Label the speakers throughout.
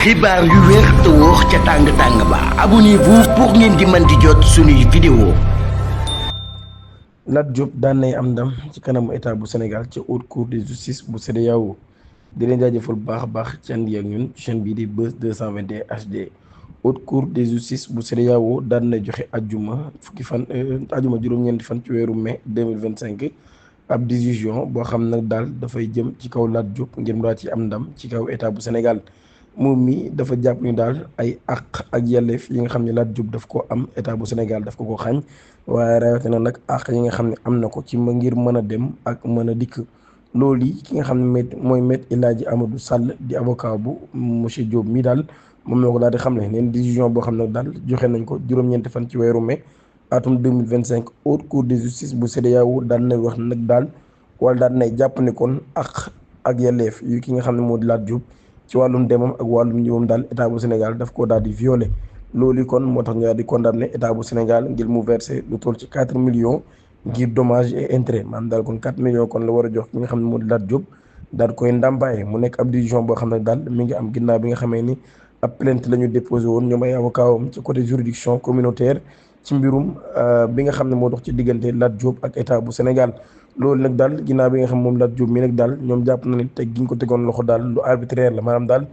Speaker 1: xibaar yu wér te wóor ca tàng ba abonnez-vous pour ngeen di mën di jot suñuy vidéo.
Speaker 2: Lat Diop daan nay am ndam ci kanamu état bu Sénégal ci haute cour de justice bu CEDEAO di leen jaajëfal bu baax a baax ci ànd ak ñun chaîne bii di Buzz 221 HD. haute cour de justice bu CEDEAO daan na joxe ajjuma juróom-ñeenti fan ci weeru mai 2025 ab décision boo xam nag daal dafay jëm ci kaw Lat Diop ngir mu daal ci am ndam ci kaw état bu Sénégal. moom mi dafa jàpp ni daal ay àq ak yelleef yi nga xam ne Lat Diop daf ko am état bu Sénégal daf ko xañ waaye rawatina nag àq yi nga xam ne am na ko ci ngir mën a dem ak mën a dikk. loolu yi ki nga xam ne mooy Me El Hadji Amadou Sall di avocat bu monsieur Diop mi daal moom moo ko daal di xam ne neen décision boo xam ne daal joxe nañ ko juróom-ñeenti fan ci weeru mai atum 2025 haute cour de justice bu CEDEAO daal nay wax nag daal wala daal nay jàpp ni kon àq ak yelleef yu ki nga xam ne moo di Lat Diop ci wàllum demam ak wàllum ñëwam daal état bu Sénégal daf ko daal di violé. loolu kon moo tax ñu daal di condamné état bu Sénégal ngir mu versé lu toll ci 4 millions ngir dommage et intérêt maanaam daal kon 4 millions kon la war a jox ki nga xam ne moo di Lat Diop daal koy ndàmpaay mu nekk ab décision boo xam ne daal mi ngi am ginnaaw bi nga xamee ni ab plainte la ñu déposé woon ñoom ay avocat am ci côté juridiction communautaire ci mbirum bi nga xam ne moo dox ci diggante Lat Diop ak état bu Sénégal. loolu nag daal ginnaaw bi nga xam moom Lat Diop mi nag daal ñoom jàpp na ne teg gi ñu ko tegoon loxo daal lu arbitraire la maanaam daal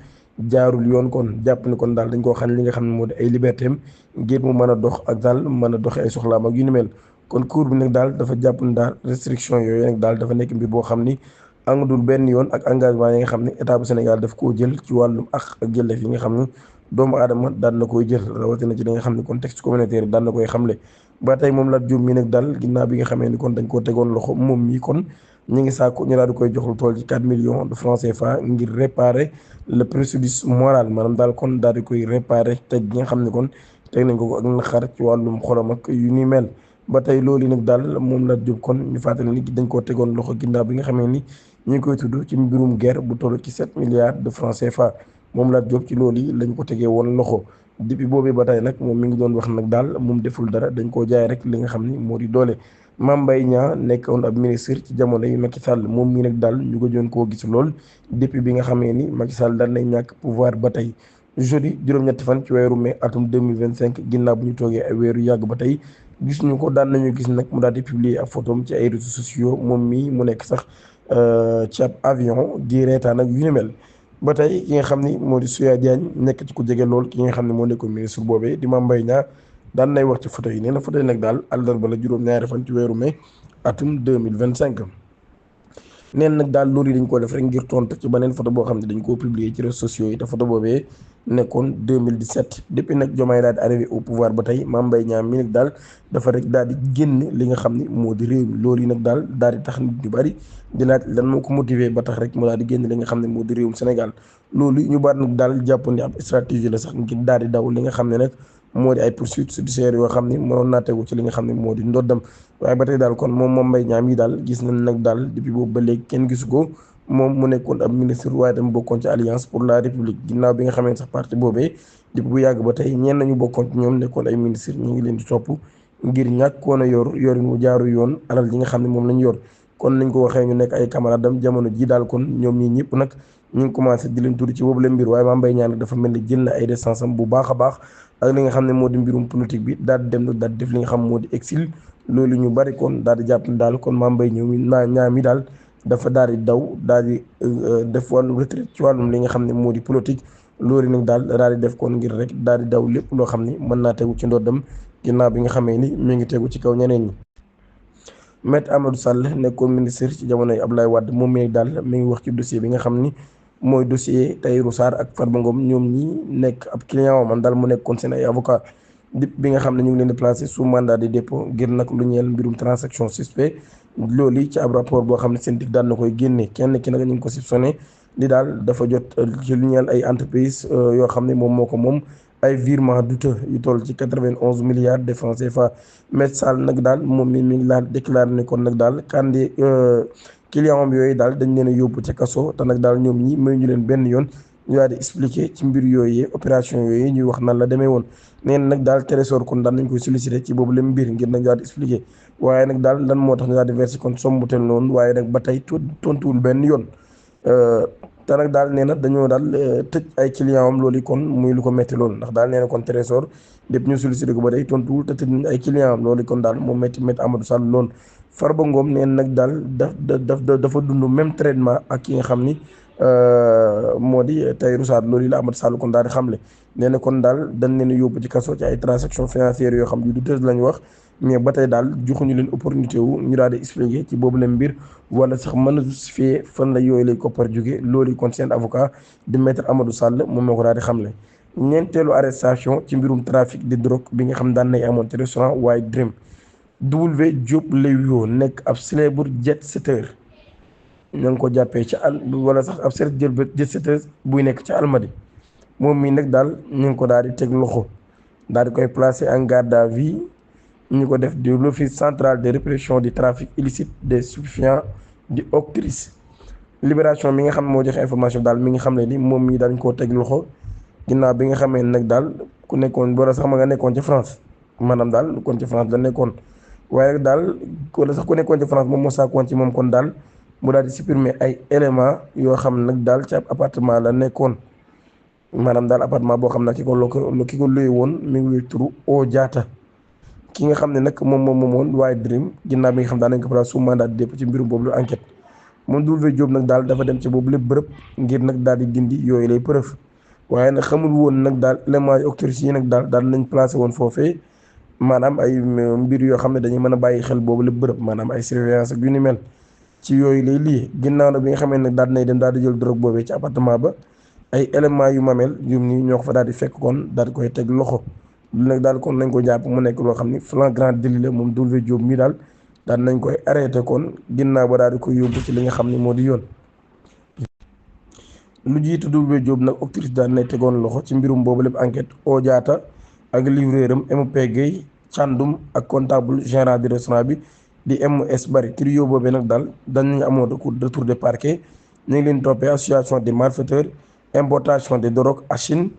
Speaker 2: jaarul yoon kon jàpp ni kon daal dañ koo xañ li nga xam ne moo di ay liberté am ngir mu mën a dox ak daal mën a doxe ay soxlaam ak yu ni mel. kon cour bi nag daal dafa jàpp ni daal restriction yooyu nag daal dafa nekk mbir boo xam ni àndul benn yoon ak engagement yi nga xam ne état bu Sénégal daf koo jël ci wàllum ak yelleef yi nga xam ne doomu aadama daan na koy jël rawatina ci li nga xam ne contexte communautaire daan na koy xamle. ba tey moom Lat Diop mii nag daal ginnaaw bi nga xamee ni kon dañ koo tegoon loxo moom mii kon ñu ngi sàkku ñu daal di koy jox lu toll ci 4 millions de francs CFA ngir réparer le préjudice moral maanaam daal kon daal di koy réparer teg gi nga xam ne kon teg nañ ko ak naqar ci wàllum xolam ak yu ni mel. ba tey loolu nag daal moom Lat Diop kon ñu fàttali ni dañ koo tegoon loxo ginnaaw bi nga xamee ni ñu ngi koy tudd ci mbirum guerre bu toll ci 7 milliards de francs CFA moom Lat Diop ci loolu yi lañ ko tegee woon loxo. depuis boobu ba tey nag moom mi ngi doon wax nag daal moom deful dara dañ koo jaay rek li nga xam ni moo di doole. Mame Mbaye Niang nekkoon ab ministre ci jamono yi Macky Sall moom mii nag daal ñu gëjoon koo gis lool depuis bi nga xamee ni Macky Sall daal nay ñàkk pouvoir ba tey. jeudi juróom-ñetti fan ci weeru mai atum 2025 ginnaaw bu ñu toogee ay weeru yàgg ba tey gis ñu ko daan nañu gis nag mu daal di publier ab photom ci ay réseaux sociaux moom mii mu nekk sax ci ab avion di reetaan ak yu ni mel. ba tey ki nga xam ni moo di Souya Diagne nekk ci ku jege lool ki nga xam ne moo nekkoon ministre boobee di Mame Mbaye Niang daan nay wax ci photo yi nee na photo yi nag daal àllarba la juróom-ñaari fan ci weeru mai atum 2025. neen nag daal loolu yi dañ koo def rek ngir tontu ci beneen photo boo xam ne dañ koo publier ci réseaux sociaux yi te photo boobee nekkoon 2017 depuis nag Diomaye daal di arrivé au pouvoir ba tey Mame Mbaye Niang mi nag daal dafa rek daal di génn li nga xam ni moo di réew mi loolu yi nag daal di tax nit ñu bari di laaj lan moo ko motiver ba tax rek mu daal di génn li nga xam ne moo di réewum Sénégal. loolu ñu baat nag daal jàpp ni ab stratégie la sax ngir daal di daw li nga xam ne nag moo di ay poursuites judiciaires yoo xam ni mënoon naa tegu ci li nga xam ne moo di ndoddam waaye ba tey daal kon moom Mbaye Niang yi daal gis nañ nag daal depuis boobu ba léegi kenn gisu ko moom mu nekkoon ab ministre waaye tam bokkoon ci alliance pour la république ginnaaw bi nga xamee sax parti boobee depuis bu yàgg ba tey ñenn nañu bokkoon ci ñoom nekkoon ay ministre ñu ngi leen di topp ngir ñàkkoon a yorin wu jaaru yoon alal ji nga xam ne moom lañ yor. kon nañ ko waxee ñu nekk ay camarade am jamono ji daal kon ñoom ñii ñëpp nag ñu ngi commencé di leen tudd ci boobu leen mbir waaye Mame Mbaye Niang nag dafa mel ni jël na ay distance am bu baax a baax ak li nga xam ne moo di mbirum politique bi daal di dem nag daal di def li nga xam moo di exil. loolu ñu bari kon daal di jàpp ni daal kon Mame Mbaye Niang mi daal dafa daal di daw daal di def wàllu retraite ci wàllum li nga xam ne moo di politique. loolu nag daal di def kon ngir rek daal di daw lépp loo xam ni mën naa tegu ci ndoddam ginnaaw bi nga xamee ni mi ngi tegu ci kaw ñeneen ñi. Me Amadou Sall nekkoon ministre ci jamono yi Abdoulaye Wade moom mi daal mi ngi wax ci dossier bi nga xam ni mooy dossier Tahirou Sarr ak Farba Ngom ñoom ñi nekk ab client man daal mu nekkoon seen ay avocat bi nga xam ne ñu ngi leen di placé sous mandat de dépôt ngir nag lu ñeel mbirum transaction suspect loolu yi ci ab rapport boo xam ne seen dig daan na koy génne kenn ki nag ñu ngi ko soupçonné li daal dafa jot ci lu ñeel ay entreprise yoo xam ne moom moo ko moom ay virement douteux yu toll ci 91 milliards de francs CFA. Me Sall nag daal moom mi ngi daal déclaré ne kon nag daal kandi client am yooyu daal dañ leen a yóbbu ca kaso te nag daal ñoom ñi may ñu leen benn yoon ñu daal di expliqué ci mbir yooyu opération yooyu ñuy wax nan la demee woon. neen nag daal trésor kon daan nañ koy sollicité ci boobu leen mbir ngir nag daal di expliqué waaye nag daal lan moo tax ñu daal di versé kon somme bu tel noonu waaye nag ba tey tontuwul benn yoon. te nag daal nee na dañoo daal tëj ay client am loolu kon muy lu ko metti loolu ndax daal nee na kon Trésor lépp ñu sollicité ko ba day tontuwul te tëj nañ ay client am loolu kon daal moom metti Amadou Sall loolu. Farba Ngom neen nag daal dafa dund même traitement ak ki nga xam ni moo di Tahirou Sarr loolu yi la Amadou Sall kon daal di xamle nee na kon daal dañ leen yóbbu ci kaso ci ay transactions financières yoo xam ne du tëj lañ wax mais ba tey daal joxuñu leen opportunité wu ñu daal di expliquer ci boobu leen mbir wala sax mën a justifier fan la yooyu lay koppar jóge loolu kon seen avocat di maître Amadou Sall moom moo ko daal di xamle. ñeenteelu arrestation ci mbirum trafic de drogue bi nga xam daan nay amoon ci restaurant White Dream. W Diop Lewio nekk ab célèbre jet setter ña ngi ko jàppee ci wala sax ab célèbre jet setter buy nekk ci Almadi moom mii nag daal ñu ngi ko daal di teg loxo daal di koy placer en garde à vue ñu ko def de l'office central de répression du trafic illicite des stupéfiants di OCRTIS. Libération mi nga xam moo joxe information daal mi ngi xam ne ni moom mii dañ koo teg loxo ginnaaw bi nga xamee nag daal ku nekkoon wala sax ma nga nekkoon ci France maanaam daal kon ci France la nekkoon. waaye rek daal wala sax ku nekkoon ci France moom moo saakoon ci moom kon daal mu daal di supprimer ay éléments yoo xam nag daal ci ab appartement la nekkoon maanaam daal appartement boo xam ne ki ko luye woon mi ngi turu O Diatta ki nga xam ne nag moom moomoon White Dream ginnaaw bi nga xam daan nañ ko place sous mandat de dépôt ci mbirum boobu la enquête moom W Diop nag daal dafa dem ci boobu lépp bërëb ngir nag daal di dindi yooyu lay preuve waaye nag xamul woon nag daal éléments yi autorités yi nag daal nañ placé woon foofee maanaam ay mbir yoo xam ne dañuy mën a bàyyi xel boobu lépp bërëb maanaam ay surveillance ak yu ni mel ci yooyu lay lii ginnaaw nag bi nga xamee nag daal nay dem daal di jël drogue boobee ci appartement ba ay éléments yu mamel yu ni ñoo ko fa daal di fekk kon daal di koy teg loxo lu nag daal kon nañ ko jàpp mu nekk loo xam ni flagrant délit la moom W Diop mi daal nañ koy arrêté kon ginnaaw ba daal di koy yóbbu ci li nga xam ni moo di yoon. lu jiitu W Diop nag autorité daal nay tegoon loxo ci mbirum boobu lépp enquête O Diatta ak livreur am MP Gueye Thiandoum ak comptable général du restaurant bi di MS Bari trio boobee nag daal dañu amoon retour de parquet ñu ngi leen toppee association des malfaiteurs importation de drogue à Chine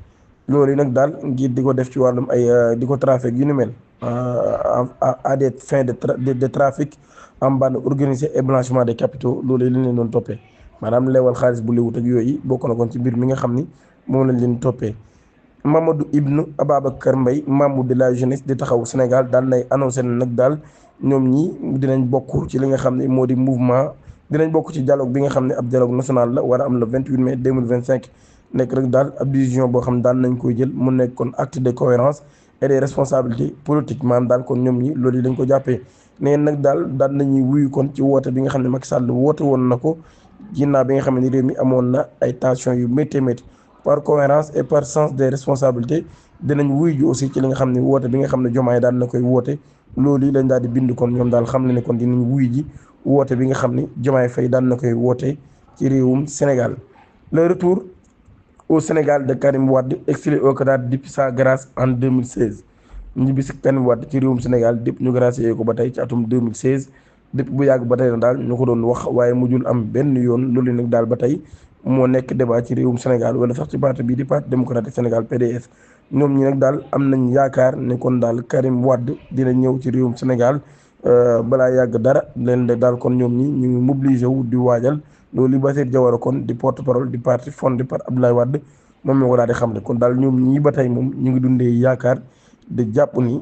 Speaker 2: loolu yi nag daal ngir di ko def ci wàllum ay di ko trafic yu ni mel à des fins de trafic en bande organisée et blanchiment des capitaux loolu yi lañ leen doon toppee maanaam leewal xaalis bu léwut ak yooyu bokk na kon ci mbir mi nga xam ni moom lañ leen toppee. Mamadou Ibn Ababacar Mbaye membre de la jeunesse di taxawu Sénégal daal nay annoncé na nag daal ñoom ñi dinañ bokk ci li nga xam ne moo di mouvement dinañ bokk ci dialogue bi nga xam ne ab dialogue national la war a am le 28 mai 2025 nekk rek daal ab décision boo xam ne daal nañ koy jël mu nekk kon acte de cohérence et des responsabilités politiques maanaam daal kon ñoom ñi loolu yi dañ ko jàppee neen nag daal nañuy wuyu kon ci woote bi nga xam ne Macky Sall woote woon na ko ginnaaw bi nga xam ne réew mi amoon na ay tension yu métti par cohérence et par sens des responsabilités dinañ wuy ji aussi ci li nga xam ne woote bi nga xam ne Diomaye daal na koy woote loolu yi lañ daal di bind kon ñoom daal xam ne kon dinañ wuy ji woote bi nga xam ne Diomaye Faye daal na koy woote ci réewum Sénégal. Le retour au Sénégal de Karim Wade exilé au Qatar depuis sa grâce en 2016 ñibbi si Karim Wade ci réewum Sénégal depuis ñu gracié ko ba tey ci atum 2016 depuis bu yàgg ba tey nag daal ñu ko doon wax waaye mujjul am benn yoon loolu nag daal ba tey moo nekk débat ci réewum Sénégal wala sax ci parti bii di parti démocratique Sénégal PDS ñoom ñi nag daal am nañ yaakaar ne kon daal Karim Wade dina ñëw ci réewum Sénégal balaa yàgg dara leen de daal kon ñoom ñi ñu ngi mobilisé wu di waajal loolu li Bassirou Diawara kon di porte parole di parti fondé par Abdoulaye Wade moom moo ko daal di xam ne kon daal ñoom ñii ba tey moom ñu ngi dundee yaakaar di jàpp ni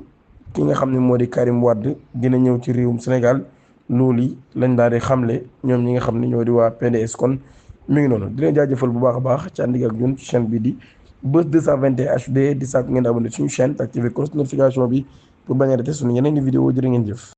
Speaker 2: ki nga xam ne moo di Karim Wade dina ñëw ci réewum Sénégal loolu yi lañ daal di xamle ñoom ñi nga xam ne ñoo di waa PDS kon mi ngi noonu di leen jaajëfal bu baax a baax ci ànd ak ñun ci chaîne bi di Buzz 221 HD di sàkk ngeen abonné suñu chaîne te activer cloche notification bi pour bañ a rater suñu yeneen i vidéo jërë ngeen jëf.